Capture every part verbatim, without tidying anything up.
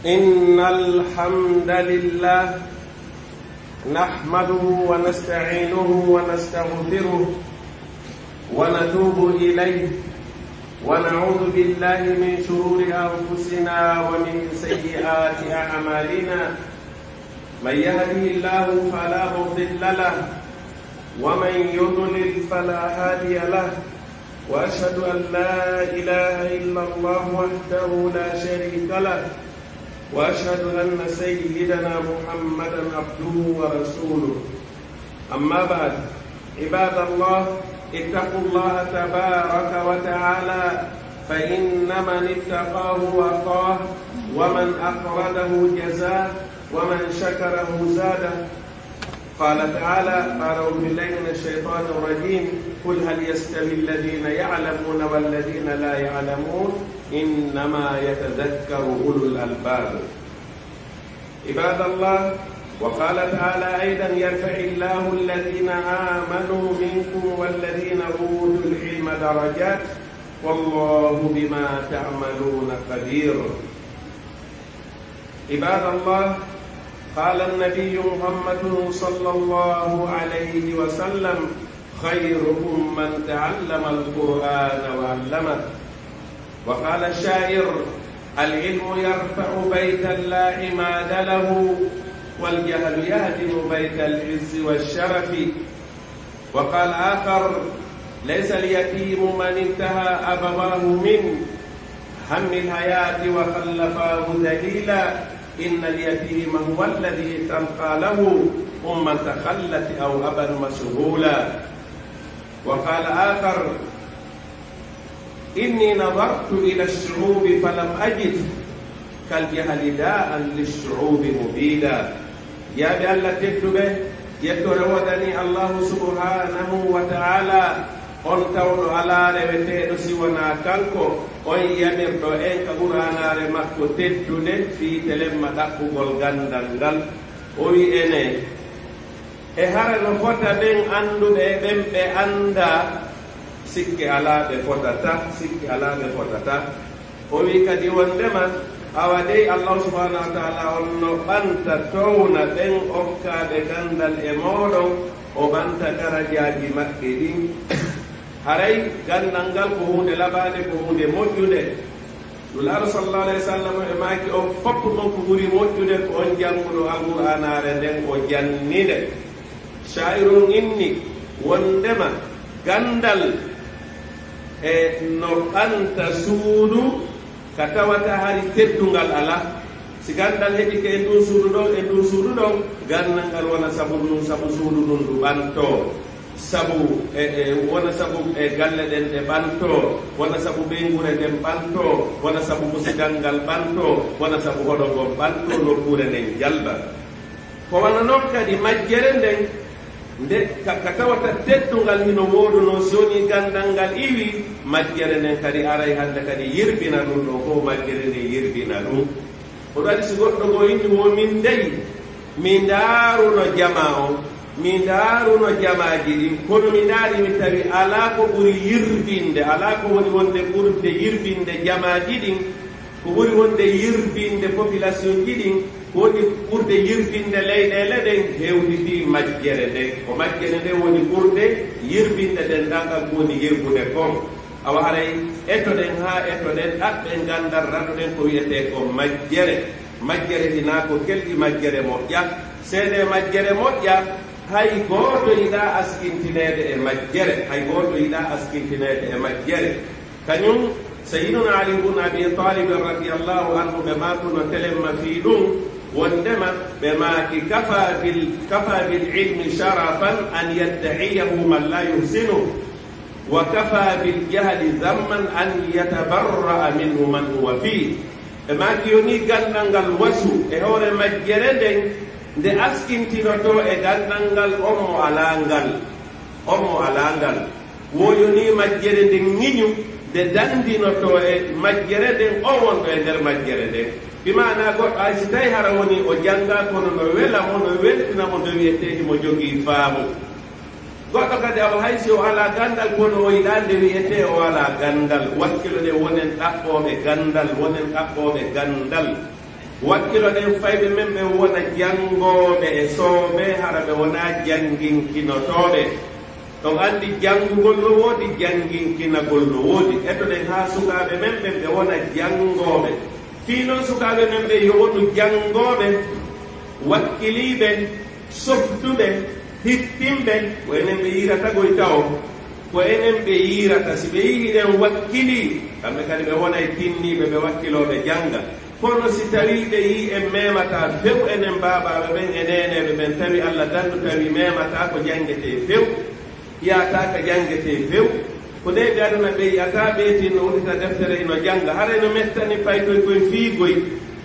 إن الحمد لله نحمده ونستعينه ونستغفره ونتوب إليه، ونعوذ بالله من شرور أنفسنا ومن سيئات أعمالنا. من يهده الله فلا مضل له، ومن يضلل فلا هادي له، وأشهد أن لا إله إلا الله وحده لا شريك له، وأشهد أن سيدنا محمدا عبده ورسوله. أما بعد، عباد الله، اتقوا الله تبارك وتعالى، فإن من اتقاه وقاه، ومن أقرضه جزاه، ومن شكره زاده. قال تعالى: أعوذ بالله من الشيطان الرجيم. قل هل يستوي الذين يعلمون والذين لا يعلمون إنما يتذكر أولو الألباب. عباد الله، وقال تعالى أيضا: يرفع الله الذين آمنوا منكم والذين أوتوا العلم درجات والله بما تعملون خبير. عباد الله، قال النبي محمد صلى الله عليه وسلم: خيركم من تعلم القرآن وعلمه. وقال الشاعر: العلم يرفع بيتا لا عماد له، والجهل يهدم بيت العز والشرف. وقال آخر: ليس اليتيم من انتهى أبواه من هم الحياة وخلفاه ذليلا، إن اليتيم هو الذي تنقى له أما تخلت أو أبا مشغولا. وقال آخر: إني نظرت إلى الشعوب فلم أجد كالجهل داء للشعوب مبيدا. Yaaɓe Allah tedduɓe, yettoore woodani Allahu subhanahu wa ta'ala, on tawɗo alaa reweteeɗo si wonaa kanko, on yamirɗo en ka Qur'aanaare makko teddunde fii telemma ɗaɓɓugol ganndal ngal. O wi'i ene, e hara no fota ɓen annduɓe e ɓen ɓe anndaa, sikke alaa ɓe fotata, sikke alaa ɓe fotata. O wi'i kadi wonndema, awa dey Allahu subhanahu wa ta'ala on no ɓanta towna ɓen okkaaɓe ganndal e mooɗon, o ɓanta darajaaji maɓɓe ɗin. Haray ganndal ngal ko huunde laɓaande, ko huunde moƴƴunde. Nulaaɗo sallallahu alayhi wa sallam e maaki, on fof mon ko ɓuri moƴƴude ko on jannguɗo Alqur'aanaare nden, o janninde. Shaa'ir on inni wonndema ganndal e no ɓanta suudu ka tawata hari teddungal alaa. Si ganndal heɓike e ndun suudu ɗon, e ndun suudu ɗon, ganndal ngal wona sabu ɗun, sabu suudu ndun ndu ɓantoo. Sabu e, e, wona sabu e galle ɗen ɗe ɓantoo, wona sabu ɓeynguure nden ɓantoo, wona sabu musidal ngal ɓantoo, wona sabu hoɗo ngon ɓantoo, nokkuure nden jalba. Ko wano non kadi majjere nden, nde ka, ka tawata teddungal hino woodunoo, si wonii ganndal ngal iwii, majjere nden kadi aray hannde kadi yirbina ɗun ɗon fow, majjere nden yirbina ɗun. Ko ɗun waɗi si goɗɗo goo inni wo min dey, mi ndaaruno jamaa on, mi ndaaruno jamaaji ɗin, kono mi ndaari mi tawi alaa ko ɓuri yirbinde, alaa ko woni wonde ɓurde yirbinde jamaaji ɗin, ko ɓuri wonde yirbinde population ji ɗin, ko woni ɓurde yirbinde leyɗeele ɗen, hewtitii majjere nden. Ko majjere nden woni ɓurde yirbinde, denndaangal ko woni yirbude kon. Awa haray etoɗen haa etoɗen, ɗaɓɓen ganndal, raɗoɗen ko wi'etee ko majjere. Majjere hinaa ko kelɗi majjere moƴƴa. Seedee majjere moƴƴa, hay gooto yiɗaa askintineede e majjere. Hay gooto yiɗaa askintineede e majjere. Kañun Sayyiduna Ali ibn Abi Talib radiyallahu anhu ɓe maatuno telemma fii ɗun, wonndema ɓe maaki: كفى بال، كفى بالعلم شرفا أن يدعيه من لا يحسنه، وكفى بالجهل ذما أن يتبرأ منه من هو فيه. Ɓe maaki yonii ganndal ngal wasu e hoore majjere nden, nde askintinotoo e ganndal ngal on mo alaa ngal, on mo alaa ngal. Wo yonii majjere nden ŋiñu, nde danndinotoo e majjere nden on wonɗo e nder majjere nden. Bi maanaa goɗɗo hay si tawi hara wonii o janngaa, kono no wela mo, no weltina mo nde wi'etee himo jogii faamu. Goɗɗo kadi awa hay si o alaa ganndal, kono o yiɗaa nde wi'etee o alaa ganndal. Wakkilo ɗen, wonen ɗaɓɓooɓe ganndal, wonen ɗaɓɓooɓe ganndal. Wakkiloɗen fayɓe men ɓe wona janngooɓe e sooɓe, hara ɓe wonaa jannginkinotooɓe. On anndi janngugol no woodi, jannginkinagol no woodi. Etoɗen haa sukaaɓe men ɓen ɓe wona janngooɓe. Fii non sukaaɓe men ɓen yo wonu janngooɓe, wakkiliiɓe, softuɓe, hittinɓe, ko enen ɓe yiirata goy tawo. Ko enen ɓe yiirata. Si ɓe yi'i hiɗen wakkilii, kamɓe kadi ɓe wonay tinniiɓe, ɓe wakkiloo ɓe jannga. Kono si tawii ɓe yi'i en meemataa few, enen baabaaɓe ɓen e neeneeɓe ɓen, tawi Alla dandu tawi meemataa ko janngetee few, yaataa ka janngetee few, ko neeɓi aduna ɓe yi'ataa ɓe tin no uddita deftere ino jannga, haray no mettani paykoy koy fii goy,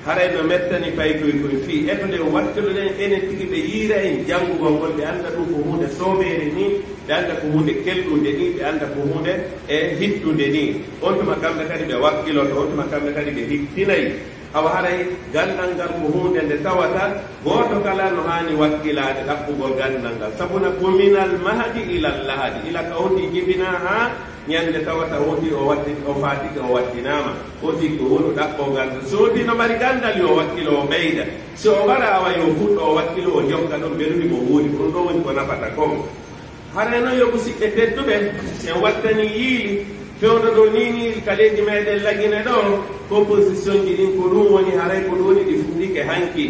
haray no mettani paykoy koy fii. Eto nde wakkiloɗen enen tigi ɓe yiira en janngugol ngol, ɓe annda ɗum ko huunde soobeere nii, ɓe annda ko huunde kelɗunde nii, ɓe annda ko huunde e hittunde nii. On tuma kamɓe kadi ɓe wakkiloto, on tuma kamɓe kadi ɓe hittinay. Awa haray ganndal ngal ko huunde nde tawata gooto kala no haani wakkilaade ɗaɓɓugol ganndal ngal. Sabuna ko minal mahadi ilal lahadi, ila ka wonti jibinaa haa ñannde tawata wonti o watti, o faatike, o wattinaama. Wonti ko wonu ɗaɓɓo ganndal. So wonti no mari ganndal yo wakkilo o ɓeyda. Si o wara awa yo fuɗɗo o wakkilo o jokka ɗon mbeɗu himo woodi. Ko ɗum ɗon woni ko nafata kon. Haray non yo musiɓɓe tedduɓe, si en wattanii yiili, fewndo ɗoo nii nii ka leydi meɗen Lagine ɗoo, composition ji ɗin ko ɗum woni, haray ko ɗum woni ɗi fuɗɗike hanki.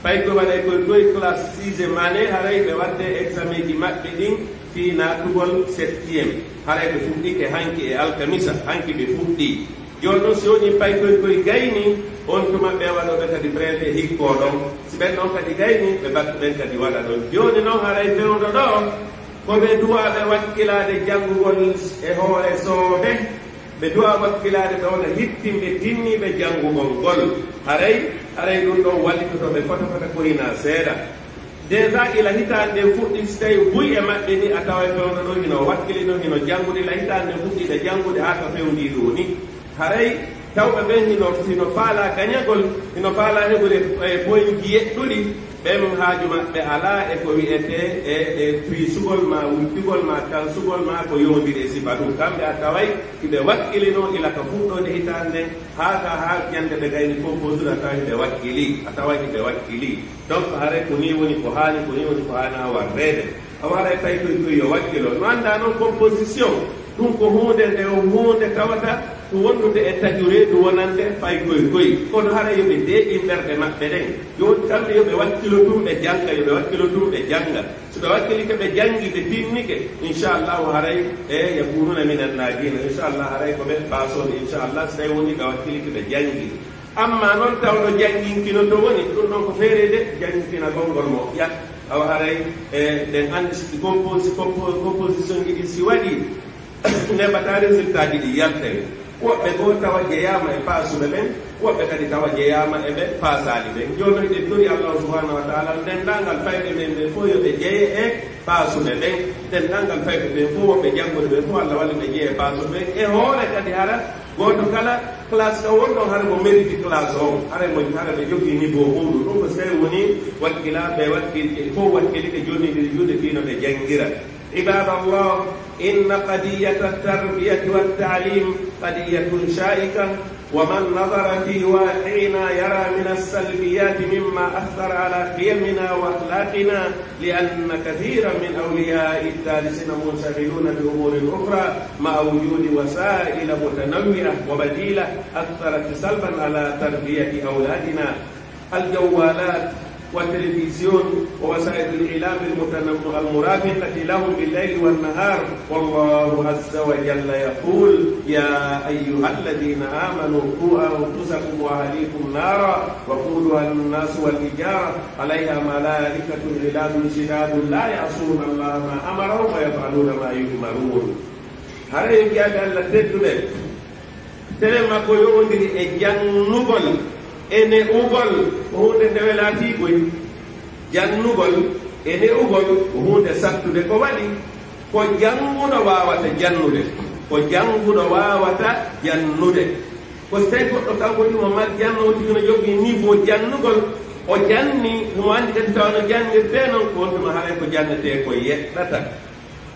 Paykoy waɗay koye ɗoy classe sixième année, haray ɓe waɗde examen ji maɓɓe ɗin fii naatugol septième. Haray ɓe fuɗɗike hanki e alkamisa, hanki ɓe fuɗɗii. Jooni non, si wonii paykoy koy gayni, on tuma ɓe waɗooɓe kadi brele e hikkoo ɗon. Si ɓen ɗon kadi gayni, ɓe battu ɓen kadi waɗa ɗon. Jooni non, haray fewndo ɗoo, ko ɓe duwaaɓe wakkilaade janngugol e hoore sooɓe, ɓe duwaa wakkilaade ɓe wona hittinɓe tinniiɓe janngugol ngol. Haray, haray ɗum ɗon wallitoto ɓe fota fota ko hinaa seeɗa. Déjà, ila hitaande fuɗɗi, si tawi buy e maɓɓe ni, a taway fewndo ɗon hino wakkili ɗon, hino janngude, ila hitaande fuɗɗi ɓe janngude haa ka fewndii ɗoo ni. Haray tawɓe ɓen hino, hino faalaa gañagol, hino faalaa heɓude, e, poinji yeɗɗuɗi, ɓen haaju maɓɓe alaa e ko wi'etee e, e tuysugol maa wujjugol maa kansugol maa ko yowondiri e sifa ɗum. Kamɓe a taway hiɓe wakkilinoo ila ka fuɗɗoode hitaande nden, haa ka, haa ñande ɓe gayni composure a taway hiɓe wakkilii, a taway hiɓe wakkilii. Donc, haray ko nii woni ko haani, ko nii woni ko haanaa warreede. Awa haray tawi koye koye yo wakkilo. No anndaa noon composition, ɗum ko huunde nde, huunde tawata ko wondude e taƴu reedu wonande paykoy koye. Kono haray yo ɓe deeƴin ɓerɗe maɓɓe ɗen. Yo kamɓe yo ɓe wakkilo tun ɓe jannga, yo ɓe wakkilo tun ɓe jannga. So ɓe wakkilike ɓe janngi, ɓe tinnike, inchallahu haray e yakununa minan naajina. Inchallah haray ko ɓe paasooɓe, inchallah, so tawi woni ɓe wakkilike ɓe janngi. Amma noon tawno jannginkino to woni, ɗum ɗon ko feere de, jannginkinagol ngol moƴƴa. Awa haray, e, ɗen anndi si compo-, si compo-, composition ji ɗi si waɗi, neɓata résultat ji ɗi yaltay. Woɓɓe goo tawa jeyaama e paasuɓe ɓen, woɓɓe kadi tawa jeyaama e ɓe paasaali ɓen. Jooni noon eɗen tori Allah subhanahu wa taala, denndaangal fayɓe men ɓe fof yo ɓe jeye e paasuɓe ɓen. Denndaangal fayɓe ɓen fof, woɓɓe jannguɓe ɓen fof, Allah wallu ɓe jeye e paasuɓe ɓen. E hoore kadi hara gooto kala classe ka wonɗon, hara mo mérite classe on, hara mo, hara ɓe jogii niveau muuɗum. Ɗum ko so tawi woni wakkilaaɓe, wakkil-, fof wakkilike jonnindiri juuɗe fii no ɓe janngira. عباد الله، إن قضية التربية والتعليم قضية شائكة، ومن نظر في واقعنا يرى من السلبيات مما أثر على قيمنا وأخلاقنا، لأن كثيرا من أولياء الدارسين منشغلون بأمور أخرى مع وجود وسائل متنوعة وبديلة أثرت سلبا على تربية أولادنا. الجوالات والتلفزيون ووسائل الإعلام المتنم-، المرافقة لهم بالليل والنهار. والله عز وجل يقول: يا أيها الذين آمنوا قوا أنفسكم وأهليكم نارا وقودها الناس والحجارة عليها ملائكة غلاظ شداد لا يعصون الله ما أمرهم ويفعلون ما يؤمرون. Haray yo jiyaaɓe Allah tedduɓe, tere makko yowondiri e jannugol e ne'ugol, ko huunde nde welaa fii goy. Jannugol e ne'ugol ko huunde sattude. Ko waɗi? Ko jannguɗo waawata jannude. Ko jannguɗo waawata jannude. Ko so tawi goɗɗo kanko tuma mar jannoowo tigi no jogii niveau jannugol, o janni, himo anndi kadi tawa no jannirtee noon, ko on tuma haray ko jannetee ko yeɗɗata.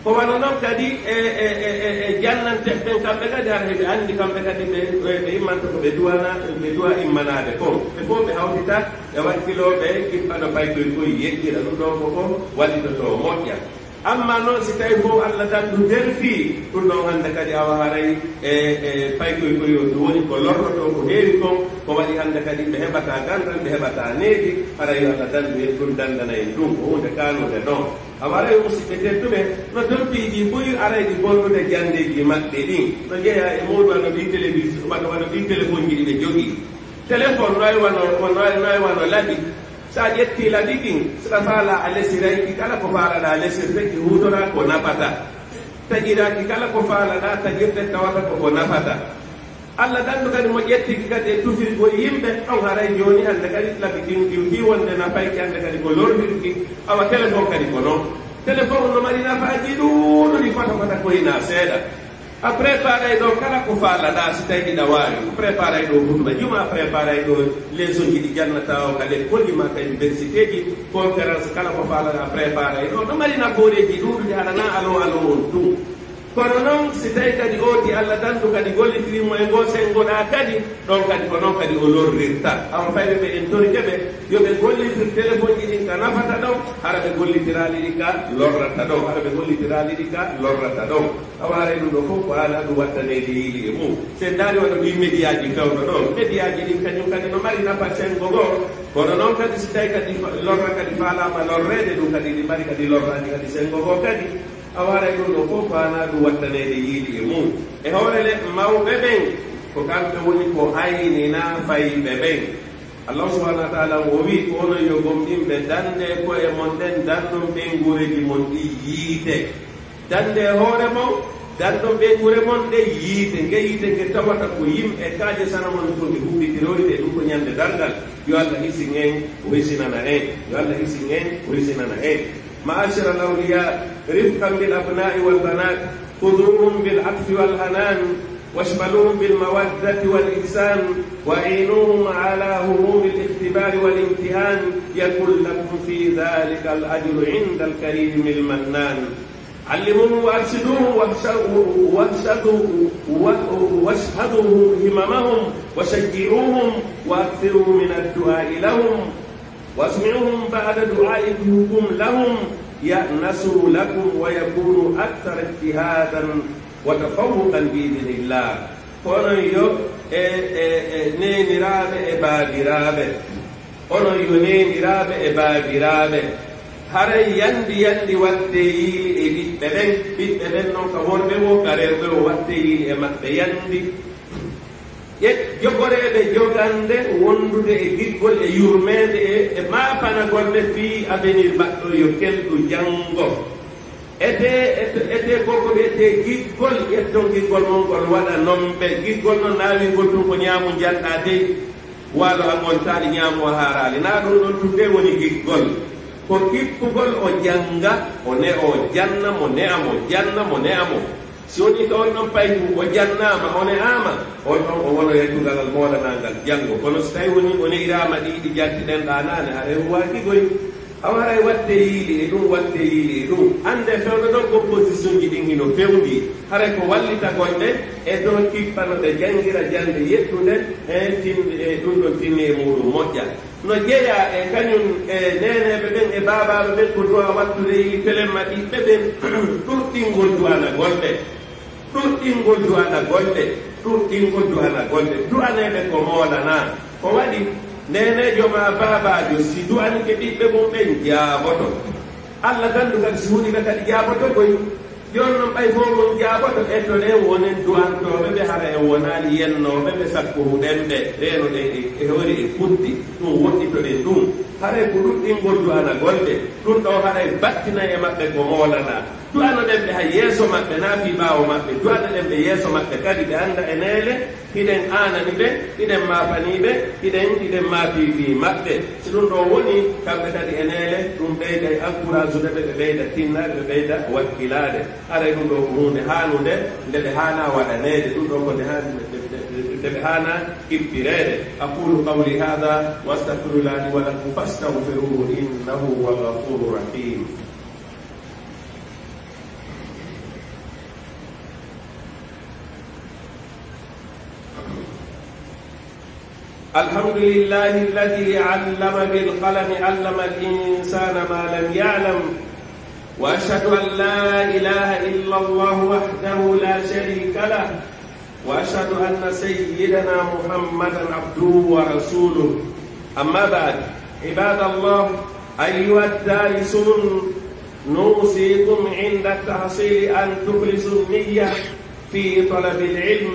Ko wano noon kadi e, e, e, e, e jannanteeɓe ɓen, kamɓe kadi hara heɓe anndi, kamɓe kadi ɓe, ɓe, ɓe immanta ko ɓe duwana, ɓe duwa immanaade kon. Ɓe fof ɓe hawtita, ɓe wakkiloo, ɓe kippa no paykoy koy yeƴƴira. Ɗum ɗoo ko ko wallitotoo moƴƴa. Amma noon, si tawi fof Allah dandu derfii, ɗum ɗon hannde kadi awa haray e, e paykoy koy on, ɗum woni ko lorrotoo ko heewi kon, ko waɗi hannde kadi ɓe heɓataa ganndal, ɓe heɓataa needi, haray yo Allah dandu en ɗum, dandana en ɗum, ko huunde kaanude noon. Awa haray, musidɓe tedduɓe, no doppiiji buy arayɗi bonnude janndeeji maɓɓe ɗin, no jeyaa e muuɗum wano ɗii télévision, wano, wano ɗii téléphone ji ɗi ɓe jogii. Téléphone no wayi wano, no wayi, no wayi wano laɓi. So a ƴettii laɓi ɗin, so ɗa faalaa a lesiray ki, kala ko faalaɗaa lesirde ki huutora ko nafata. Taƴiraa ki, kala ko faalaɗaa taƴirde tawata ko ko nafata. Allah dandu kadi mo ƴetti ki kadi e tufirgol yimɓe, on haray jooni hannde kadi laɓi ɗin iwtii wonde nafay ki, hannde kadi ko lorrirki. Awa téléphone kadi ko noon. Téléphone no mari nafaaji ɗuuɗuɗi fota fota ko hinaa seeɗa. A préparay ɗo kala ko faalaɗaa, si tawi ɗiɗa waawi. A préparay ɗo hutuba juma, a préparay ɗo leçon ji ɗi jannataa o ka lekkolji ma ka université ji, conférence, kala ko faalaɗaa a préparay ɗo. No mari nafooreeji ɗuuɗuɗi, haɗa na alo alo on ɗum. Kono noon, si tawi kadi ooti Allah dandu kadi gollitirii mo e ngoo senngoɗaa kadi, ɗon kadi ko noon kadi o lorrirta. Awa fayɓe ɓe en torike ɓe, yo ɓe gollitir téléphone ji ɗin ka nafata ɗon, hara ɓe gollitiraali ɗi ka lorrata ɗon, hara ɓe gollitiraali ɗi ka lorrata ɗon. Awa haray ɗum ɗo fof ko haana ɗum wattaneede yiili e mum. So en ndaari wano ɗii médiaji fewndo ɗon, médiaji ɗin kañum kadi no mari nafa senngo goo. Kono noon kadi si tawi kadi fa-, lorra kadi faalaama lorreede, ɗum kadi ɗi mari kadi lorraaji kadi senngo goo kadi. Awa haray ɗum ɗo fof ko haana ɗum wattaneede yiili e mum. E hoore le mawɓe ɓen, ko kamɓe woni ko ayninaa fayɓe ɓen. Allah subhanahu wa taala o wi'i, ko onon yo gomɗinɓe, dande ko'e mon ɗen, dandon ɓeynguureeji mon ɗi yiite. Dande hoore mon, dandon ɓeynguure mon ɗe yiite. Nge yiite nge tawata ko yimɓe kaaje sana mon ko nge huɓɓitiroyte, ɗum ko ñande darngal. Yo Allah hisin en, o hisinana en. Yo Allah hisin en, o hisinana en. معاشر الأولياء، رفقا بالأبناء والبنات، خذوهم بالعطف والحنان، واشملوهم بالمودة والإحسان، وأعينوهم على هموم الاختبار والامتحان، يكن لكم في ذلك الأجر عند الكريم المنان. علموهم وأرشدوهم واهش-، واهشدوا-، و-، واشهدوا هممهم وشجعوهم وأكثروا من الدعاء لهم. واسمعوهم بعد دعائكم لهم يأنسوا لكم ويكونوا أكثر اجتهادا وتفوقا بإذن الله. Ko onon yo e, e, e neeniraaɓe e baabiraaɓe. Onon yo neeniraaɓe e baabiraaɓe. Haray yandi yandi watte yiili e ɓiɓɓe ɓen. Ɓiɓɓe ɓen non ka worɓe wo, ka rewɓe wo, watte yiili e maɓɓe yandi. Ƴe-, jogoreeɓe jogande wondude e giggol e yurmeende e, e maapanagol ɓe fii avenir maɓɓe yo kelɗu janngo. Etee, ete-, etee ko ko wiyetee giggol, ƴetton giggol mon ngol waɗa non ɓe. Giggol non naawingol tun ko ñaamu njanɗaa dey, waalo a ngontaali, ñaamu a haaraali. Naa ɗum ɗon tun dey woni giggol. Ko kippugol o jannga, o ne o janna mo, ne'a mo, janna mo, ne'a mo. Si wonii ka on ɗon paydu o jannaama, o ne'aama, on ɗon o wonoyay tugalal moolanaangal janngo. Kono si tawi wonii o ne'iraama ɗi, ɗi jattiɗen ɗaa naane, haray huwaaki goy. Awa haray watte yiili e ɗum, watte yiili e ɗum. Annde fewndo ɗon ko position ji ɗin hino fewndi. Haray ko wallitagol ɓe e dow kippano ɓe janngira jannde yeɗtunde, e tin-, e ɗum ɗon tinni e muuɗum moƴƴa. No jeyaa e kañum e neeneeɓe ɓen e baabaaɓe ɓen ko du'a wattude yiili telemma ɓiɓɓe ɓen, ɗurɗingol du'anagol ɓe. Ɗurɗingol du'anagol ɓe. Ɗurɗingol du'anagol ɓe. Du'aneeɓe ko moolanaa. Ko waɗi neeneejo maa baabaajo si du'anike ɓiɓɓe mum ɓen jaaboto. Allah gandu kadi si huɗi ɓe kadi jaaboto koy. Jooni non ɓay fof mon jaaboto, ettoɗen wonen du'antooɓe ɓe hara en wonaali yennooɓe ɓe sakko huɗen ɓe, reenoɗen e, e hoore e kutti, ɗum woɗɗitoɗen ɗum. Haray ko ɗuɗɗingol du'anagol ɓe, ɗum ɗo haray battinay e maɓɓe ko moolanaa. Du'anoɗen ɓe hay yeeso maɓɓe, naa fii ɓaawo maɓɓe, du'anoɗen ɓe yeeso maɓɓe kadi ɓe annda e neele, hiɗen aanani ɓe, hiɗen maapanii ɓe, hiɗen, hiɗen maapii fii maɓɓe. Si ɗum ɗo woni, kamɓe kadi e neele, ɗum ɓeyday encourageude ɓe, ɓe ɓeyda tinnaade, ɓe ɓeyda wakkilaade. Haray ɗum ɗo ko huunde haanude, nde ɓe haanaa waɗaneede. Ɗum ɗo ko nde haani, nde, nde, nde, nde ɓe haanaa kippireede. أقول قولي هذا وأستغفر الله لي ولكم فاستغفروه إنه هو الغفور الرحيم. الحمد لله الذي علم بالقلم، علم الإنسان ما لم يعلم. وأشهد أن لا إله إلا الله وحده لا شريك له، وأشهد أن سيدنا محمدا عبده ورسوله. أما بعد، عباد الله، أيها الدارسون، نوصيكم عند التحصيل أن تخلصوا النية في طلب العلم،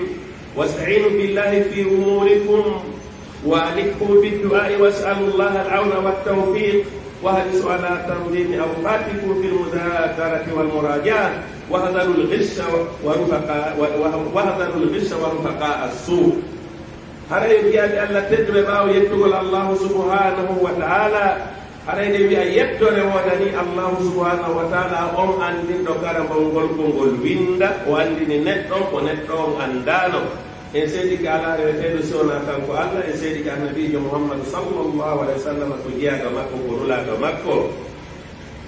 واستعينوا بالله في أموركم، وألحوا بالدعاء واسألوا الله العون والتوفيق، واحرصوا على تنظيم أوقاتكم في المذاكرة والمراجعة، واحذروا الغش ورفقاء، واحذروا الغش ورفقاء السوء. Haray yo jiyaaɓe Allah tedduɓe, ɓaawo yettugol Allahu subhanahu wa ta'ala, haray ɗen wi'a yettore woodani Allahu subhanahu wa ta'ala, on anndinɗo karambol ngol ko ngol winnda, o anndini neɗɗo ko neɗɗo on anndaano. En seedike alaa reweteeɗo si wonaa kanko Allah, en seedike Annabiijo Muhammadu sallallahu alayhi wa sallam ko jeyaaɗo makko, ko nulaaɗo makko.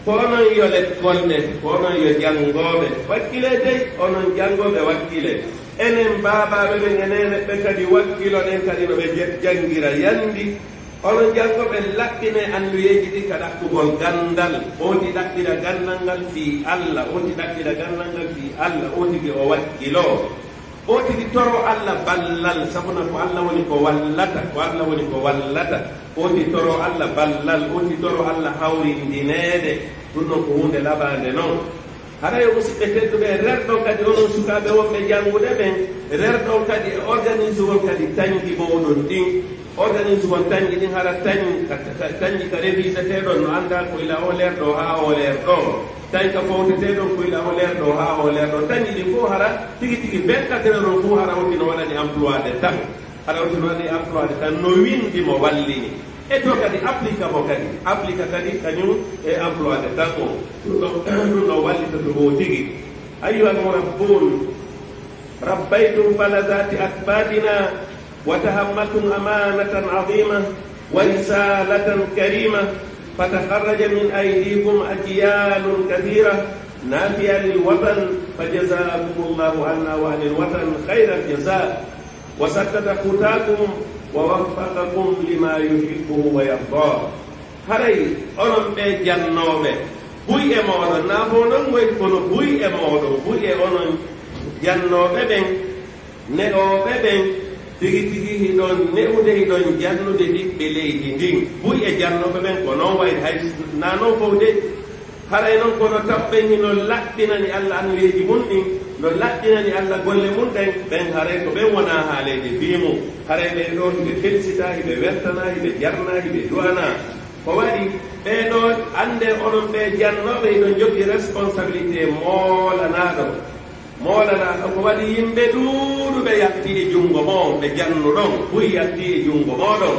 Ko onon yo lekkol ɓe, ko onon yo janngooɓe. Wakkilee dey, onon janngooɓe, wakkilee. Enen baabaaɓe ɓen e neeneɓe ɓe kadi wakkiloɗen kadi no ɓe je-, janngira yanndi. Onon janngooɓe, laɓɓinee annduyeeji ɗin ka ɗakkugol ganndal. Ooti ɗaɓɓira ganndal ngal fii Alla, ooti ɗaɓɓira ganndal ngal fii Alla, ooti ɓe o wakkiloo. O tigi toro Alla ballal, sabuna ko Alla woni ko wallata, ko Alla woni ko wallata. O ti toro Alla ballal, o ti toro Alla hawrindineede. Ɗum ɗon ko huunde labaande non. Hara yo musidɓe tedduɓe, rerɗon kadi onon sukaaɓe wonɓe janngude ɓen, rerɗon kadi e organisugol kadi tañji mooɗon ɗin. Organisugol tañji ɗin, hara tañ-, ka, ka, tañji ka refiseteeɗon no anndaa ko ila o leer ɗo haa o leer ɗo. Tawi ka fowteteeɗon ko ila o leer ɗo haa o leer ɗo. Tawi ɗin fof hara tigi tigi vingt-quatre heures on fof hara wonti no waɗani emploi de temps. Hara wonti no waɗani emploi de temps. No winndi mo wallini. E to kadi applique mo kadi. Applique kadi kañum e emploi de temps o. Ɗum ɗo, ɗum ɗo wallita to o tigi. أيها المربون، ربيتم فلذات أكبادنا وتحملتم أمانة عظيمة ورسالة كريمة، فتخرج من أيديكم أجيال كثيرة نافعة للوطن، فجزاكم الله عنا وعن الوطن خير الجزاء، وسدد خطاكم ووفقكم لما يحبه ويرضاه. Haray onon ɓe jannooɓe, buy e mooɗon, naa fof non ngoy, kono buy e mooɗon, buy e onon jannooɓe ɓen, ne'ooɓe ɓen, tigi tigi hiɗon ne'ude, hiɗon jannude ɓiɓɓe leydi ndin. Buy e jannooɓe ɓen ko non wayi, hay naa non fof de. Haray non kono taw ɓen hino laɓɓinani Alla anniyeeji mun ɗin, no laɓɓinani Alla golle mun ɗen, ɓen haray ko ɓen wonaa haaleede fii mun. Haray ɓen ɗoo hiɓe felsitaa, hiɓe weltanaa, hiɓe jarnaa, hiɓe du'anaa. Ko waɗi ɓee ɗoo, anndee onon ɓee jannooɓe hiɗon jogii responsabilité moolanaaɗo. Moolanaaɗo ko waɗi yimɓe ɗuuɗuɓe yaltii e junngo mon, ɓe jannuɗon, buy yaltii e junngo mooɗon.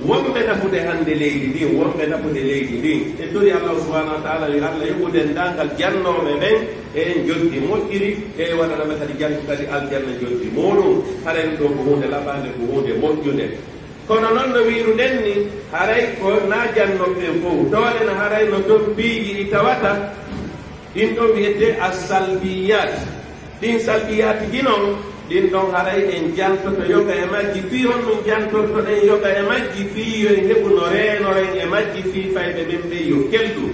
Wonɓe nafude hannde leydi ndin, wonɓe nafude leydi ndin. En tori Allah subhanahu wa ta'ala, yo Allah yoɓu denndaangal jannooɓe ɓen, e en joddi moƴƴiri, e waɗana ɓe kadi janngo kadi aljanna joddi muuɗum. Haray ɗum ɗoo ko huunde laɓaande, ko huunde moƴƴunde. Kono non no wiiruɗen ni, haray ko naa jannooɓe ɓen fow. Toon ene haray no toon piiji ɗi tawata, ɗin ɗon wi'etee as-salbiyat. Ɗin salbiyaati ɗin non, ɗin ɗon haray en jantoto yoga e majji. Fii honɗum jantortoɗen yoga e majji? Fii yo en heɓu no reenoren e majji, fii fayɓe ɓen ɓen yo kelɗu.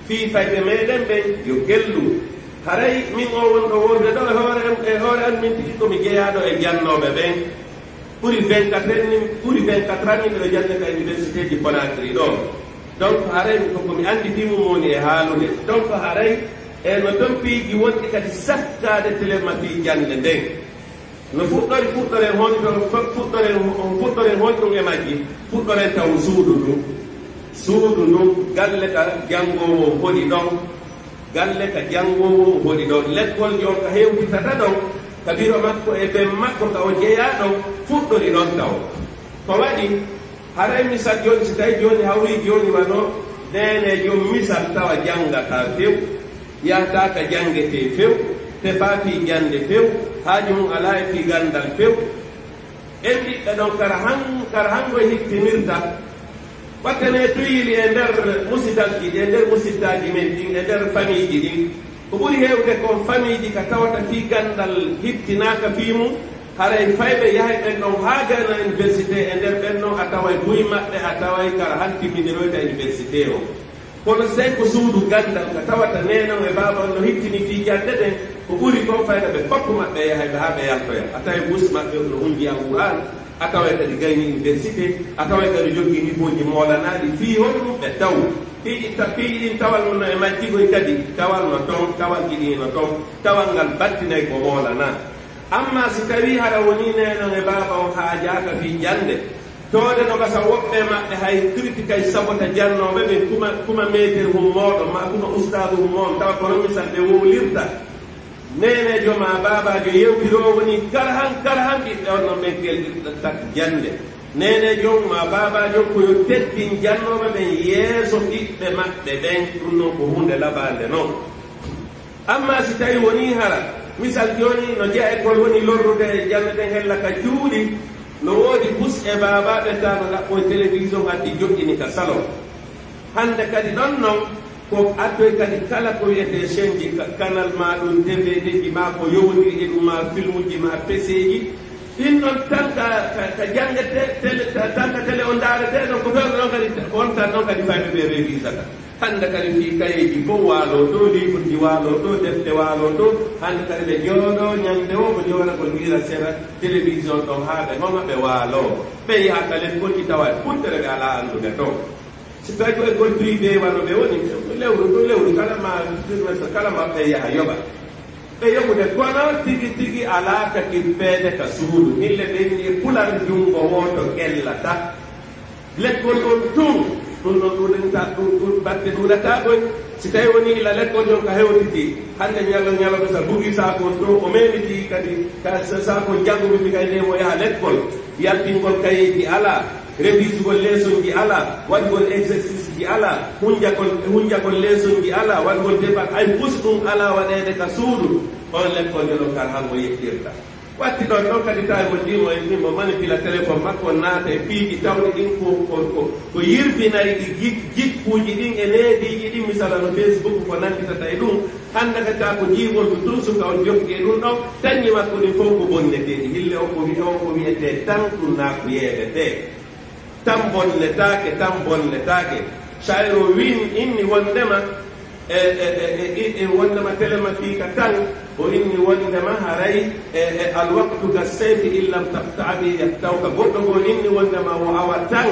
Fii fayɓe meɗen ɓen yo kelɗu. Haray min o wonɗo wonde ɗo e hoore am, e hoore am min tigi ko mi jeyaaɗo e jannooɓe ɓen. Ɓuri vingt-quatre heures ni, ɓuri vingt-quatre heures ni mbiɗo jannde ka université ji Conakry ɗo. Donc haray ko, ko mi anndi fii mum woni e haalude. Donc haray e no ton piiji wonɗi kadi sakkaade telema fii jannde nden. No fuɗɗori, fuɗɗoren honto, fuɗɗoren, fuɗɗoren honɗum e majji? Fuɗɗoren taw suudu ndun. Suudu ndun, galle ka janngoowo on hoɗi ɗon. Galle ka janngoowo on hoɗi ɗon. Lekkol njon ka hewtitata ɗon, ka biro makko e ben makko ka o jeyaa ɗon, fuɗɗori ɗon taw. Ko waɗi, haray misal jooni, si tawi jooni hawri jooni wano neeneejo misal tawa janngataa few, yahataa ka janngetee few, tefaa fii jannde few, haaju mum alaa e fii ganndal few. En ɓiɓɓe ɗon kara han-, kara hanko e hittinirta. Wattane tuyili e nder musidalji ɗi, e nder musiddaaji men ɗin, e nder famiiji ɗin. Ko ɓuri heewde kon famiiji ka tawata fii ganndal hittinaaka fii mum, Haray fayɓe yahay ɓen ɗon haa gayna université, e nder ɓen ɗon a taway buy maɓɓe, a taway kara han timminiroyta université o. Kono sey ko suudu ganndal ka tawata neene on e baaba on no hittini fii jannde ɗen, ko ɓuri kon fayda ɓe foppu maɓɓe yahay ɓe haa ɓe yaltoya. A taway bus maɓɓe on no hundi Alqur'aan, a taway kadi gayni université, a taway kadi joggi niveau ji moolanaaɗi fii honɗum ɓe taw. Piiji ta-, piiji ɗin tawal no e majji goy kadi, tawal no ton, tawal ɗiɗi no ton, tawal ngal battinay ko moolanaa. Amma si tawii hara wonii neene on e baaba on haajaaka fii jannde, tawde no gasa woɓɓe maɓɓe hay kritikay sabota jannooɓe ɓen, kuma, kuma meeter hum mooɗon, maa kuma ustaadu hum mooɗon, tawa kono misal ɓe wowlirta. Neeneejo maa baabaajo yewtiroo woni kala han, kala han ɓiɓɓe on non ɓen kelɗirta jannde. Neeneejo on maa baabaajo on ko yo teddin jannooɓe ɓen yeeso ɓiɓɓe maɓɓe ɓen, ɗum non ko huunde labaande non. Amma si tawi wonii hara, misal jooni no jeya école woni lorrude jannde ɗen hella ka cuuɗi, no woodi bus e baabaaɓe taa no ɗaɓɓoy télévision haddi joɗɗini ka salon. Hannde kadi ɗon non, ko addoy kadi kala ko wiyetee chaîne ji, ka-, canal maa ɗum, D V D ji maa ko yowondiri e ɗum, maa filmuji, maa peseeji. Ɗin ɗon tan ka, ka, ka jannge te-, télé, ta-, tan ka télé on ndaaretee ɗon, ko fewndo ɗon kadi, ko on tan ɗon kadi fayɓe ɓe révisata. Hannde kadi fii kayeeji fof waaloo to, livreji waaloo to, defte waaloo to. Hannde kadi ɓe jooɗoo ñande o, ko jooɗagol hiira sera télévision ɗon haa ɓe homa ɓe waaloo. Ɓe yaha ka lekkolji tawa e ɓuttere ɓe alaa anndude toon. Si tawi ko école privé wano ɓe woni, lewru, ko lewru kala ma trimestre kala ma ɓe yaha yoɓa. Ɓe yoɓude, kono tigi tigi alaa ka kippeede ka suudu. Hille ɓe inni e pular junngo wooto ƴellata. Lekkol on tun, ɗum ɗon ɗuuɗanta, ɗum, ɗum batte ɗuuɗata koy. Si tawi woni ila lekkol on ka hewtiti, hannde ñalo, ñalo ɓe sa bugi saako to, o memiti kadi, ka sa-, saako janngo ɓe kay nde mo yaha lekkol. Yaltingol kayeeji alaa, revisugol leesonji alaa, waɗugol exercice ji alaa, hunjagol, hunjagol leesonji alaa, waɗugol debat, ay fus ɗum alaa waɗeede ka suudu. On lekkol yo ɗon kar hango yettirta. Watti ɗon, ɗon kadi tawi mo ndimo e ndimo manipula téléphone makko, naata e piiji tawɗi ɗin ko, ko, ko, ko yirbinayɗi jik-, jikkuuji ɗin e neediiji ɗin, misala no Facebook ko nannditata e ɗum. Hannde kadi tawa ko jiigol ko tun suka on jokki e ɗum ɗon, tañi makko ɗin fof ko bonneteeɗi. Hille o ko wi-, o ko wiyetee tan ɗum naa ko yeeɓetee. Tan bonnetaake, tan bonnetaake. Shayro wiin inni wondema e, e, e, e, e, e wondema telema fii ka tan, o inni wondema haray e, e, alwaqtu ka sayfi in lam taqta' bi yaqta'uka. Goɗɗo goo inni wondema wo awa tan,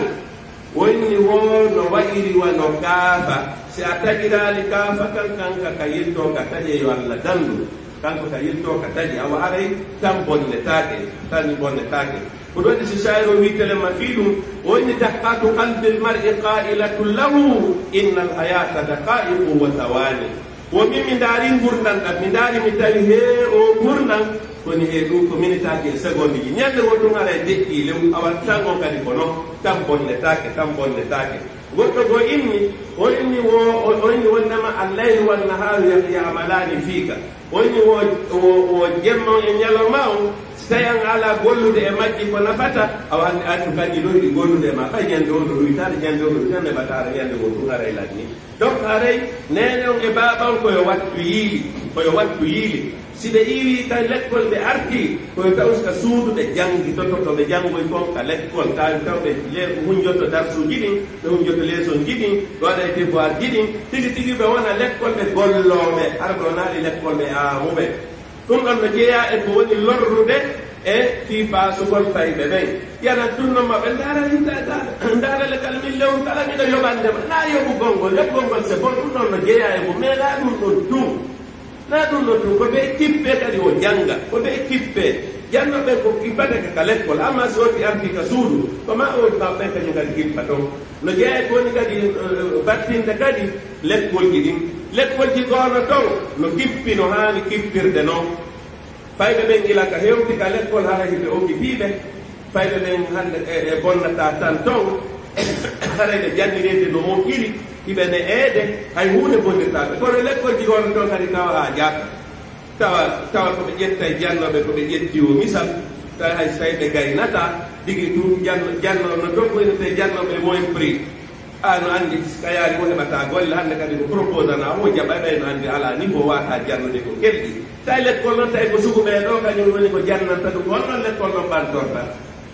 o inni wo no wa'iri wa no kaafa. Si a taƴiraali kaafa kan, kanka ka yiltoo ka taƴe yo Alla dandu. Kanko ka yiltoo ka taƴi, awa haray tan bonnetaake, tan bonnetaake. Ko ɗum waɗi si shayro wi telema fii ɗum, o inni: "Daqqatu qalbil mar'i qa'ilatun lahu, innal hayata daqa'iqu wa thawani." Wo min, mi ndaari ngurndan ɗam, mi ndaari mi tawi he o ngurndan, koni he ɗum ko minitaaji e segondeji. Ñande wo ɗum haray deƴƴi lew, awa tan on kadi kono, tan bonnetaake, tan bonnetaake. Goɗɗo goo inni, o inni wo, o, o inni wondema allaylu wan nahaaru ya-, ya'malaani fiika. O inni wo, wo, wo jemma on e ñalawma on, si tawi an alaa gollude e majji ko nafata, awa hannde an kadi ɗo hiɗi gollude e ma, ɓay ñande o ɗo ɗuytaade, ñande o ɗo ɗuytaade, ɓataare ñande goo ɗum haray lanni. Donc haray neene on e baaba on ko yo wattu yiili, ko yo wattu yiili. Si ɓe iwii ka lekkol ɓe artii, ko yo taw ka suudu ɓe janngitoto, to ɓe janngoy kon ka lekkol, tawi taw ɓe le-, hunjoto darsuuji ɗin, ɓe hunjoto leesonji ɗin, ɓe waɗa e devoirji ɗin, tigi tigi ɓe wona lekkol ɓe gollooɓe, hara ɓe wonaali lekkol ɓe aamuɓe. Ɗum ɗon no jeyaa e ko woni lorrude e fii paasugol fayɓe ɓen. Yana tun non maɓɓe ndaara, ndaara, ndaara le kala min lewru kala miɗo yoɓande ma. Naa yoɓugol ngol, yoɓugol ngol c'est bon, ɗum ɗon no jeyaa e mum, mais naa ɗum ɗon tun. Naa ɗum no tun, ko ɓe kippee kadi o jannga, ko ɓe kippee. Janno ɓen ko kippata ka, ka lekkol, amma si wonti arti ka suudu, ko ma o maɓɓe kañum kadi kippa ton. No jeeya ko woni kadi, eh, battinde kadi lekkolji ɗin. Lekkolji goono ton no kippi no haani kippirde non. Fayɓe ɓen ila ka hewti ka lekkol, hara hiɓe okkipiiɓe. Fayɓe ɓen hannde e, e bonnata tan ton, haray ɓe jannireede no moƴƴiri, hiɓe ne'eede, hay huunde bonnirtaa ɓe. Kono lekkolji goono ton kadi tawa haajaaka. Tawa, tawa ko ɓe ƴetta e jannooɓe, ko ɓe ƴetti o misal, tawa hay so tawi ɓe gaynataa, digi ɗum janno, janno no doggoynetee jannooɓe moins prix. A no anndi, si ka yaari o heɓataa golle, hannde kadi ko proposana o jaɓay, ɓay no anndi alaa niveau waataa jannude ko kelɗi. Tawi lekkol noon, tawi ko sugu ɓee ɗoo, kañum woni ko jannanta ɗum. Honno lekkol noon ɓantorta?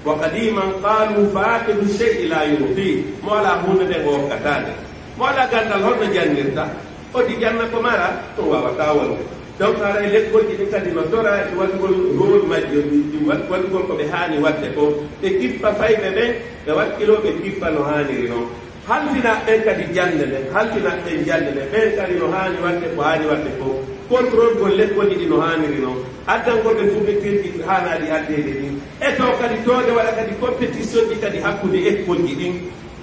Wa qadiman qalu faqidu shay'i la yu'ti. Mo alaa huunde nde o okkataande. Mo alaa ganndal, honno janngirta? O di janna ko mara, ɗum waawataa wonde. Donc, haray lekkolji ɗin kadi no tora e waɗugol rôle majji, ɗi, ɗi waɗ-, waɗugol ko ɓe haani waɗde ko. Ɓe kippa fayɓe ɓen, ɓe wakkiloo, ɓe kippa no haaniri non. Halfinaaɓe ɓen kadi jannde nden, halfinaaɓe ɓen jannde nden, ɓen kadi no haani waɗde ko haani waɗde ko. Contrôle gol lekkolji ɗi no haaniri non. Addangol ɓe fourniture ji haanaaɗi addeede ɗin. E to kadi toode waɗa kadi compétition ji kadi hakkunde ekkolji ɗin.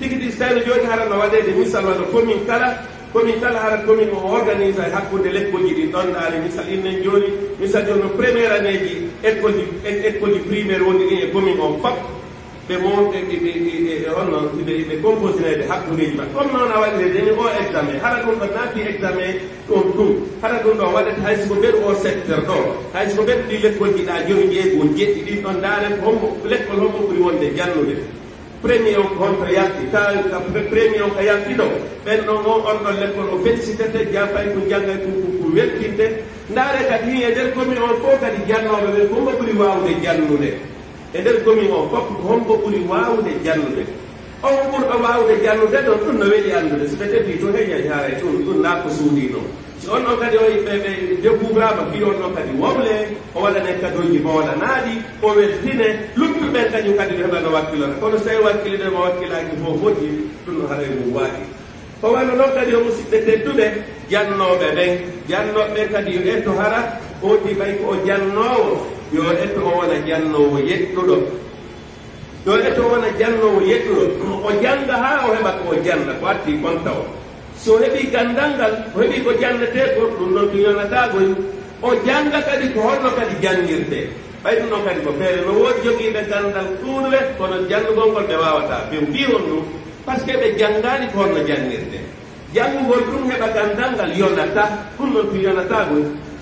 Tigi tigi, so tawi no jooni hara no waɗeede misal wano commune kala, commune kala hara commune o organise e hakkunde lekkolji ɗin ɗon. Ndaare misal, innen jooni, misal jooni no première année ji ekkolji, e-, ekkolji primaire wonɗi ɗin e commune on fop. Ɓe mo-, ɓe, ɓe, ɓe, ɓe, ɓe, ɓe honno, ɓe, ɓe composineede hakkundeeji maɓɓe. Comme noon a waɗirede ni o examen, hara ɗum ɗo naati examen ɗon ɗum, hara ɗum ɗo waɗata hay siko ɓeɗo o secteur ɗo, hay siko ɓeɗo ɗi lekkolji ɗa joyi, jeego, jeɗɗi ɗin ɗon, ndaare ko hombo, lekkol hombo ɓuri wonde jannude. Premier on ko honto yalti, ka, ka pre-, premier on ka yalti ɗo, ɓen ɗon on, on ɗon lekkol o félicitete, jaabay ko janngay ko, ko, ko weltinte. Ndaare kadi e nder commune on fof kadi jannooɓe ɓen ko hombo ɓuri waawde jannude. E nder commune o fof, ko hombo ɓuri waawde jannude? On ɓurɗo waawde jannude ɗon, ɗum no weli anndude. So ɓe tefii tun, hey, hey, haray ɗum, ɗum naa ko suuɗii noon. Si on ɗon kadi o, ɓe, ɓe découvrama, fii on ɗon kadi wowle, o waɗane kadooji boolanaaɗi, o weltine, luttuɓe ɓen kañum kadi ɓe heɓa no wakkilora. Kono so tawi wakkiliɗo ma wakkilaaki fof foti, ɗum no haray mum waaki. Ko wano non kadi, yo musidɓe tedduɓe, jannooɓe ɓen, jannooɓe ɓen kadi yo etto hara, ooti ɓay ko o jannoowo, yo etto o wona jannoowo yeɗɗuɗo. Yo etto o wona jannoowo yeɗɗuɗo, o jannga haa o heɓa ko o jannga, ko addi kon taw. Si o heɓii ganndal ngal, o heɓii ko jannetee ko, ɗum ɗon tun yonataako. O jannga kadi ko honno kadi janngirtee. Ɓay ɗum ɗon kadi ko feere, no woodi jogiiɓe ganndal ɗuuɗuɓe, kono janngugol ngol ɓe waawataa few. Fii honɗum? Parce que ɓe janngaali ko honno janngirtee. Janngugol ɗum heɓa ganndal ngal yonataa, ɗum ɗon tun yonataako.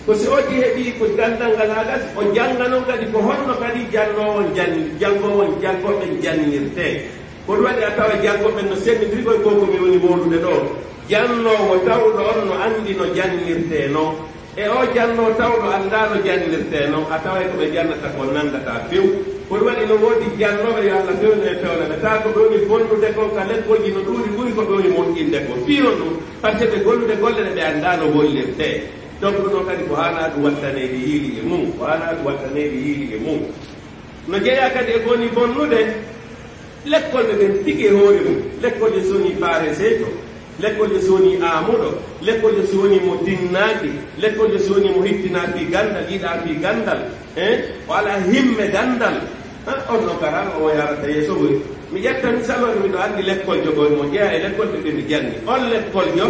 Ko si o heɓii ko ganndal ngal haa gasi, o jannga non kadi ko honno kadi jannoowo on jan-, janngoowo on, janngooɓe ɓen janngirtee. Ko ɗum waɗi a tawa janngooɓe ɓen no sennindiri koye ko, ko mi woni wowlude ɗoo. Jannoowo tawɗo on no anndi no janngirtee non. E o jannoowo tawɗo anndaa no janngirtee non, a taway ko ɓe jannata kon nanndataa few. Ko ɗum waɗi no woodi jannooɓe, yo Allah fewnu en, fewna ɓe. Taa ko ɓe woni bonnude kon ka lekkolji no ɗuuɗi ɓuri ko ɓe woni moƴƴinde kon. Fii honɗum? Parce que ɓe gollude golle ɗe ɓe anndaa no gollirtee. Donc ɗum ɗon kadi ko haanaa ɗum waɗtaneede yiili e mum, ko haanaa ɗum waɗtaneede yiili e mum. No jeyaa kadi e ko woni bonnude lekkolɓe ɓen tigi e hoore mum. Lekkoljo si wonii paareseejo, lekkoljo si wonii aamuɗo, lekkoljo si wonii mo tinnaaki, lekkoljo si wonii mo hittinaa fii ganndal, yiɗaa fii ganndal, hein? O alaa himme ganndal. Ah, on no kara o yaarata yeeso ɓuri. Mi ƴetta misal on, miɗo anndi lekkoljo goo mo jeyaa e lekkolɓe ɓe mi janngi. On lekkoljo,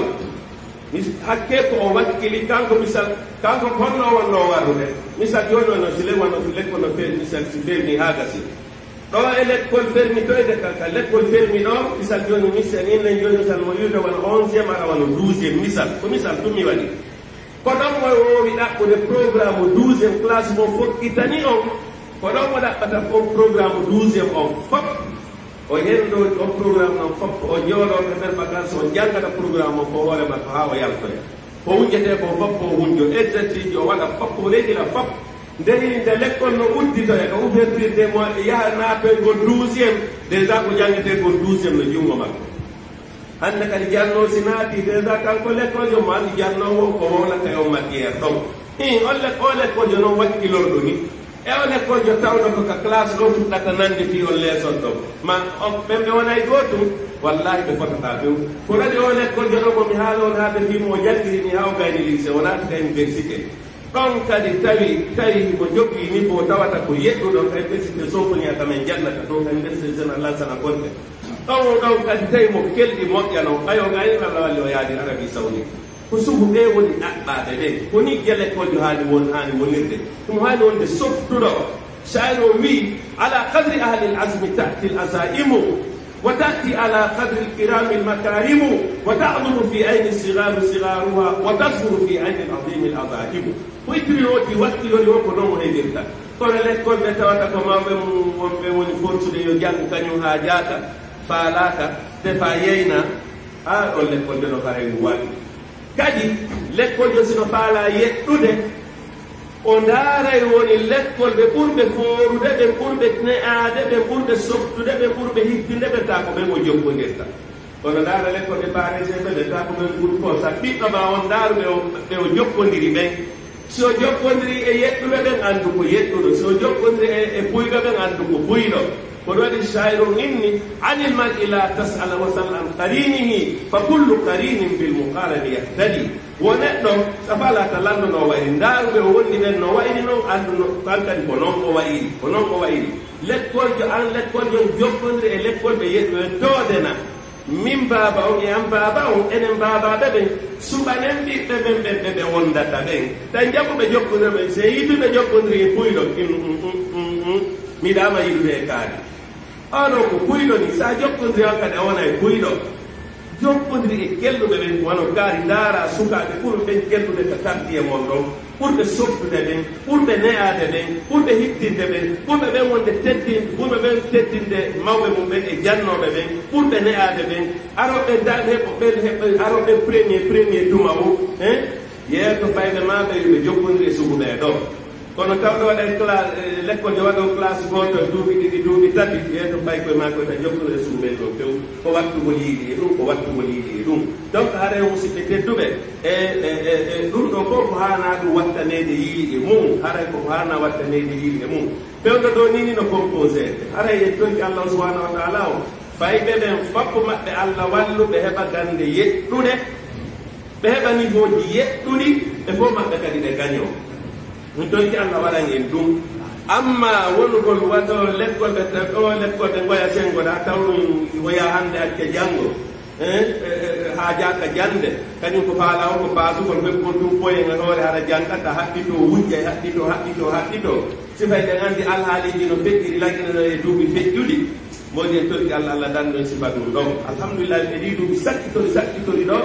mis-, hakkee ko o wakkili, kanko misal, kanko ko honno o wonnoo warude? Misal jooni o no si le-, wano si lekkol no feewi, misal si feewi haa gasi. Ɗo e lekkol fermitoyde ka, ka lekkol fermi ɗo, misal jooni, misal innen jooni, misal mo wiide wano onzième ara wano douzième, misal. Ko misal tun mi waɗi. Ko ɗon mo woowi ɗaɓɓude programme douzième classe mo fokkitani on. Ko ɗon mo ɗaɓɓata on programme douzième on fop. O henndo on programme on fop, o jooɗoo ka nder vacances, o janngata programme on ko hoore makko haa o yaltoya. Ko wujjetee ko fop ko wujjo, exercice o waɗa fop, o reƴina fop. Nde hii nde lekkol no udditoya ka ouverture de mo yaha naatoygol douzième, déjà ko janngetee kon douzième no junngo makko. Hannde kadi jannoo si naati, déjà kanko lekkol yo mo anndi jannoowo ko wowlata e on matière ɗon. Hii, on lek-, o lekkol yo non wakkilorɗo ni. E o lekkoljo tawɗo ko ka classe ɗo fuɗɗata nande fii on leeson ɗo. Ma on, ɓen ɓe wonay gootum, wallahi ɓe fotataa few. Ko waɗi o lekkoljo ɗo mo mi haala on haalde fii mo o janngiri ni haa o gayni lycée, o naati ka université. Ɗon kadi tawi, tawi mo jogii niveau tawata ko yeɗɗuɗo ka université Sofonia ka men jannata ɗon ka université Général Lansana Konte. Ɗon, ɗon kadi tawi mo kelɗi moƴƴa non, ɓay o gayni Allah walli o yaadi Arabie Saoudite. Ko sugu ɓe woni ɗaɓɓaaɓe ɓen. Ko ni gele koljo haani won, haani wonirde. Ɗum haani wonde softuɗo. Shayir o wi, "Ala qadri ahli al-azmi ta'ti al-azaimu, wa ta'ti ala qadri al-kirami al-makarimu, wa ta'zumu fi ayni as-sigharu sigharuha, wa tazhuru fi ayni al-azimi al-azaimu." Ko ittiri o ti wakkilori o ko non o heɓirta. Kono lekkol ɓe tawata ko mawɓe mum wonɓe woni fortude yo janngu kañum haa jaata, faalaaka, tefa yeyna, haa on lekkol ɓe no haray ngu waɗi. Kadi, lekkol jo sino faalaa yeɗɗude, O ndaaray woni lekkol ɓe ɓurɓe foorude, ɓe ɓurɓe ne'aade, ɓe ɓurɓe softude, ɓe ɓurɓe hittinde, ɓe taa ko ɓen o jokkondirta. Kono ndaara lekkol ɓe Parisien ɓe, ɓe taa ko ɓen ɓuri ko sa ɓiɗɗo ma on ndaaru ɓe o, ɓe o jokkondiri ɓen. Si o jokkondiri e yeɗɗuɓe ɓen, anndu ko yeɗɗuɗo. Si o jokkondiri e, e buyɗo ɓen, anndu ko buyɗo. Kono waɗi shaa'iru inni, "Anil mar'i la tas'al wa sal an qarinihi, fa kullu qarinin bil muqarani yahtadi." Wo neɗɗo, safala ta lanndo no wayri. Ndaaru ɓe o wonni ɓen no wayri non, anndu no, an kadi ko non o wayri, ko non o wayri. Lekkoljo an, lekkoljo on jokkondiri e lekkol ɓe yeɗɗuɓe ɓen, toodena. Min baaba on e an baaba on, enen baabaaɓe ɓen, suɓanen ɓiɓɓe men ɓen ɓe ɓe wondata ɓen. Tawi njaɓu ɓe jokkondira ɓen, si yiɗu ɓe jokkondiri e buyɗo, um, um, um, um, um, mi yiɗaama yiɗude e kaari. Oɗo ko buyɗo ni, sa jokkondiri on kadi a wona e buyɗo. Jokkondiri e kelɗuɓe ɓen, wano kaari ndaara sukaaɓe ɓurɓe ɓen kelɗude ka quartier mon ɗon. Ɓurɓe softude ɓen, ɓurɓe ne'aade ɓen, ɓurɓe hittinde ɓen, ɓurɓe ɓen wonde teddin-, ɓurɓe ɓen teddinde mawɓe mum ɓen e jannooɓe ɓen, ɓurɓe ne'aade ɓen, arooɓe da-, heɓo-, ɓen heɓo-, arooɓe premier, premier dumawu, hein? Yeeto fayɓe maa ɓe yo ɓe jokkondire sugu ɓee ɗoo. Kono tawɗo waɗa classe, eh, lekkol yo waɗo classe gooto, duuɓi ɗiɗi, duuɓi tati, yeeto fay koye maa koye tan jokkondire sugu ɓen ɗoo few. Ko wattugol yiiɗi e ɗum, ko wattugol yiiɗi e ɗum. Donc, haray musidɓe tedduɓe, e, e, e, e ɗum ɗoo fof ko haanaa ɗum wattaneede yiiɗi e mum, haray ko haanaa wattaneede yiiɗi e mum. Fewndo ɗoo nii ni no composé, haray en torki Allah subhanahu wa taala o, fayɓe ɓen fappu maɓɓe Allah wallu ɓe heɓa gannde yeɗɗuɗe, ɓe heɓa niveau ji yeɗɗuɗi, ɓe fof maɓɓe kadi ɓe gagnoo. Min torki Allah waɗan en ɗum. Amma wonugol wato lekkol ɓe, o lekkol ɓe ngoya senngo ɗaa, taw ɗum woya hannde acca janngo. Eh, eh, eh, haajaaka jannde, kañum ko faalaa o ko paasugol, ɓe ko ɗum poyen e hoore, hara janngata, haɓɓitoo, wujja, haɓɓitoo, haɓɓitoo, haɓɓitoo. Si fay ɗen anndi alhaaliiji no feƴƴiri, lagina no e duuɓi feƴƴuɗi, moodi en torki Allah, Allah danndo en sifa ɗum ɗon. Alhamdulillah, ɓe ɗii duuɓi sakkitori, sakkitori ɗo,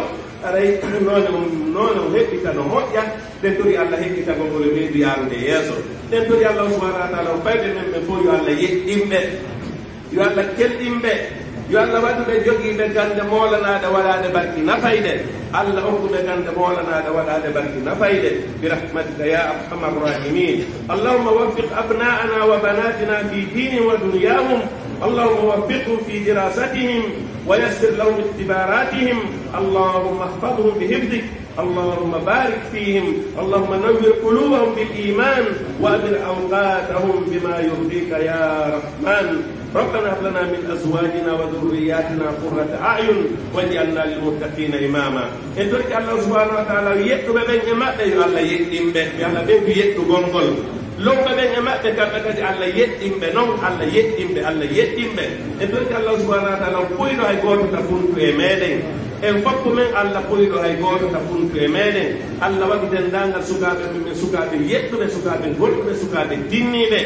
aray noone on, noone on heɓɓita no moƴƴa, ɗen tori Allah heɓɓitagol ngol e ɓeydu yaarude yeeso. Ɗen tori Allah subhanahu wa taala, o fayɓe men ɓe fof yo Allah yeɗɗin ɓe. Yo Allah kelɗin ɓe. Yo Allah waɗu ɓe jogiiɓe gannde moolanaaɗe waɗaaɗe barki nafayde. Allah okku ɓe gannde moolanaaɗe waɗaaɗe barki nafayde. Bi rahmatika ya arhamar rahimin. Allahumma waffiq abna'ana wa banatina fi dinihim wa dunyahum. Allahumma waffiqhum fi dirasatihim wa yassir lahum ikhtibaratihim. Allahumma ihfazhum bi hifzik. اللهم بارك فيهم، اللهم نور قلوبهم بالإيمان، وأمر أوقاتهم بما يرضيك يا رحمن. ربنا هب لنا من أزواجنا وذرياتنا قرة أعين واجعلنا للمتقين إماما. En torki Allah subhanahu wa taala, yeɗɗuɓe ɓen e maɓɓe, yo Allah yeɗɗin ɓe, yo Allah ɓeydu yeɗɗugol ngol. Lowɓe ɓen e maɓɓe, kamɓe kadi, Allah yeɗɗin ɓe non, Allah yeɗɗin ɓe, Allah yeɗɗin ɓe. En torki Allah subhanahu wa taala, o puyɗo hay gooto ta funtu e meɗen. En foppu men, Allah puyɗo hay gooto ta funtu e meɗen. Allah waɗu denndaangal sukaaɓe men, men sukaaɓe yeɗɗuɓe, sukaaɓe goɗɗuɓe, sukaaɓe tinniiɓe.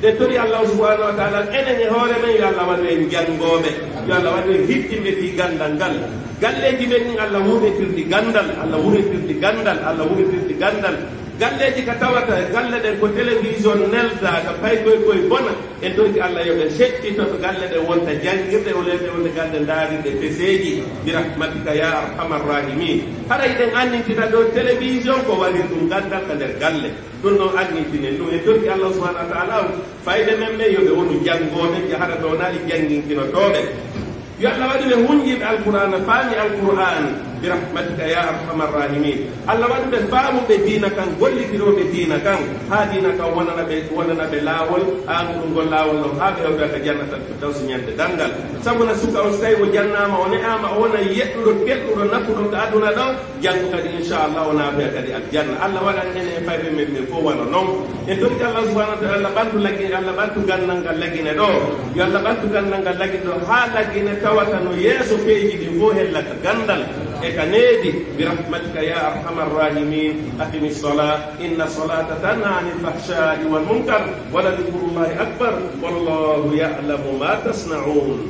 Ɗe tori Allah subhanahu wa taala, enen e hoore men, yo Allah waɗu en janngooɓe, yo Allah waɗu en hittinɓe fii ganndal ngal. Galleeji men ɗin, Allah wuurnitirɗi ganndal, Allah wuurnitirɗi ganndal, Allah wuurnitirɗi ganndal. Galleeji ka tawata galle ɗen ko télévision nelda, ka pay koy koy bona. En torki Allah yo ɓe seɗɗito to galle ɗen wonta janngirɗe, o leeɓe wonde galle ndaarirɗe peseeji. Bi rahmatika ya arhamar rahimin. Haray ɗen annintina ɗo télévision ko waɗir ɗum ganndal ka nder galle. Ɗum ɗon annintinen ɗum. En torki Allah subhanahu wa taala o, fayɓe men ɓe yo ɓe wonu janngooɓe, jahata ɓe wonaali jannginkinotooɓe. Yo Allah waɗu ɓe hunjiiɓe Alqur'aana, faami Alqur'aan, bi rahmatika ya arhamar rahimin. Allah waɗu ɓe faamuɓe diina kan, gollitirooɓe diina kan, haa diina kan wonana ɓe, wonana ɓe laawol, haa ɗum ngol laawol ɗon, haa ɓe hewta ka jannatal firdawsi ñande darngal. Sabu na suka on, so tawi o jannaama, o ne'aama, o wona yeɗɗuɗo, kelɗuɗo, nafuɗo ka aduna ɗo, janngo kadi, inchallah, o naatoya kadi aljanna. Allah waɗan enen e fayɓe men ɓen fof wano non. En torki Allah subhanahu wa taala, Allah ɓantu Lagine, Allah ɓantu ganndal ngal Lagine ɗo. Yo Allah ɓantu ganndal ngal Lagine ɗo, haa Lagine tawata no yeeso peeji ɗin fof hella ka ganndal e ka needi. Bi rahmatika ya arhamar rahimin. Aqimi ssalah, inna ssalata tanha anil fahshai wal munkar, wa la dhikrullahi akbar, wallahu ya'lamu ma tasnaun.